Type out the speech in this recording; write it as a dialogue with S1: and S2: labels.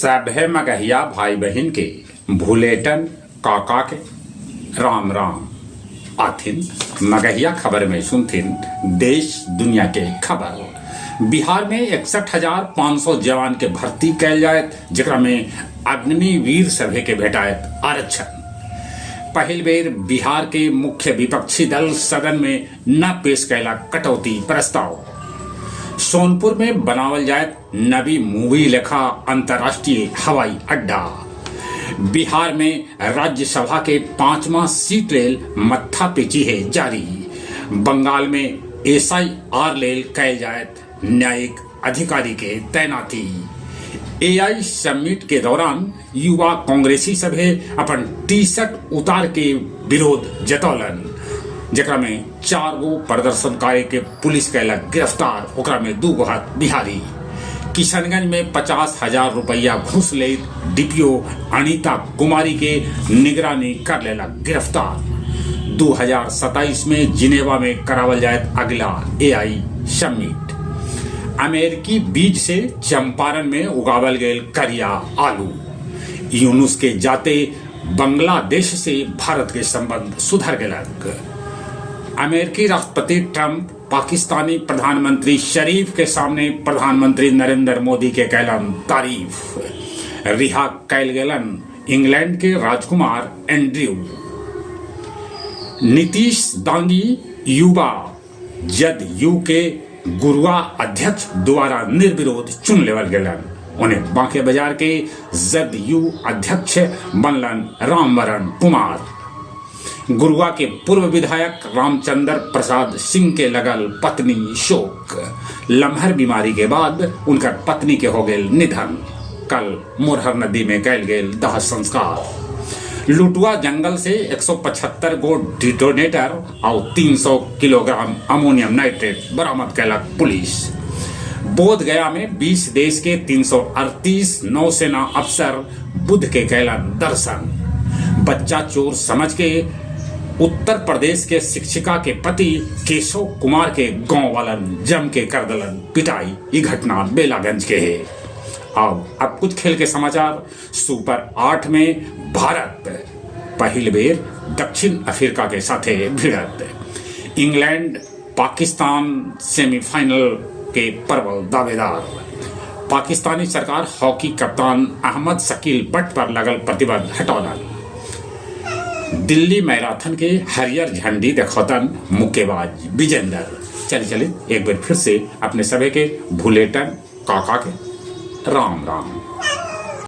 S1: सभे मगहिया भाई बहिन के भुलेटन काका के राम राम। आथिन मगहिया खबर में सुनथिन देश दुनिया के खबर। बिहार में 61,500 जवान के भर्ती कैल जायत, जेकरा में अग्निवीर सभे के भेटायत आरक्षण। पहिल बेर बिहार के मुख्य विपक्षी दल सदन में न पेश कैला कटौती प्रस्ताव। सोनपुर में बनावल जायत नवी मुंबई लेखा अंतर्राष्ट्रीय हवाई अड्डा। बिहार में राज्यसभा के पांचवा सीट लेल मत्था पेची है जारी। बंगाल में एसआईआर लेल कैल जायत न्यायिक अधिकारी के तैनाती। एआई समिट के दौरान युवा कांग्रेसी सभे अपन टी शर्ट उतार के विरोध जतौलन, जेकरा में 4 गो प्रदर्शनकारी के पुलिस कैलक गिरफ्तार, ओकरा में 2 गो हाथ बिहारी। किशनगंज में 50,000 रुपया घूस लेत डीपीओ अनीता कुमारी के निगरानी कर लेलक गिरफ्तार। 2027 में जिनेवा में करावल जायत अगला एआई समिट। अमेरिकी बीज से चंपारण में उगावल गेल करिया आलू। यूनुस के जाते बांग्लादेश से भारत के संबंध सुधर गेलक। अमेरिकी राष्ट्रपति ट्रंप पाकिस्तानी प्रधानमंत्री शरीफ के सामने प्रधानमंत्री नरेंद्र मोदी के कैलन तारीफ। रिहा कैल गेलन इंग्लैंड के राजकुमार एंड्रयू। नीतीश दांगी युवा जदयू के गुरुआ अध्यक्ष द्वारा निर्विरोध चुन लेवल गेलन। उन्हें बांके बाजार के जदयू अध्यक्ष बनलन रामवरण कुमार। गुरुआ के पूर्व विधायक रामचंद्र प्रसाद सिंह के लगल पत्नी शोक। लम्हर बीमारी के बाद उनकर पत्नी के हो गेल निधन। कल मोरहर नदी में कैल गेल दाह संस्कार। लुटुआ जंगल से 175 गो डिटोनेटर और 300 किलोग्राम अमोनियम नाइट्रेट बरामद कैलक पुलिस। बोध गया में 20 देश के 338 नौसेना अफसर बुद्ध के कैलन दर्शन। बच्चा चोर समझ के उत्तर प्रदेश के शिक्षिका के पति केशव कुमार के गांव वालन जम के कर दलन पिटाई। ये घटना बेलागंज के है। अब कुछ खेल के समाचार। सुपर 8 में भारत पहिल बेर दक्षिण अफ्रीका के साथे भिड़त। इंग्लैंड पाकिस्तान सेमीफाइनल के प्रबल दावेदार। पाकिस्तानी सरकार हॉकी कप्तान अहमद शकील बट पर लगल प्रतिबंध हटौलन। दिल्ली मैराथन के हरियर झंडी देखौतन मुक्केबाज विजेंदर। चले चले एक बार फिर से अपने सभी के भुलेटन काका के राम राम।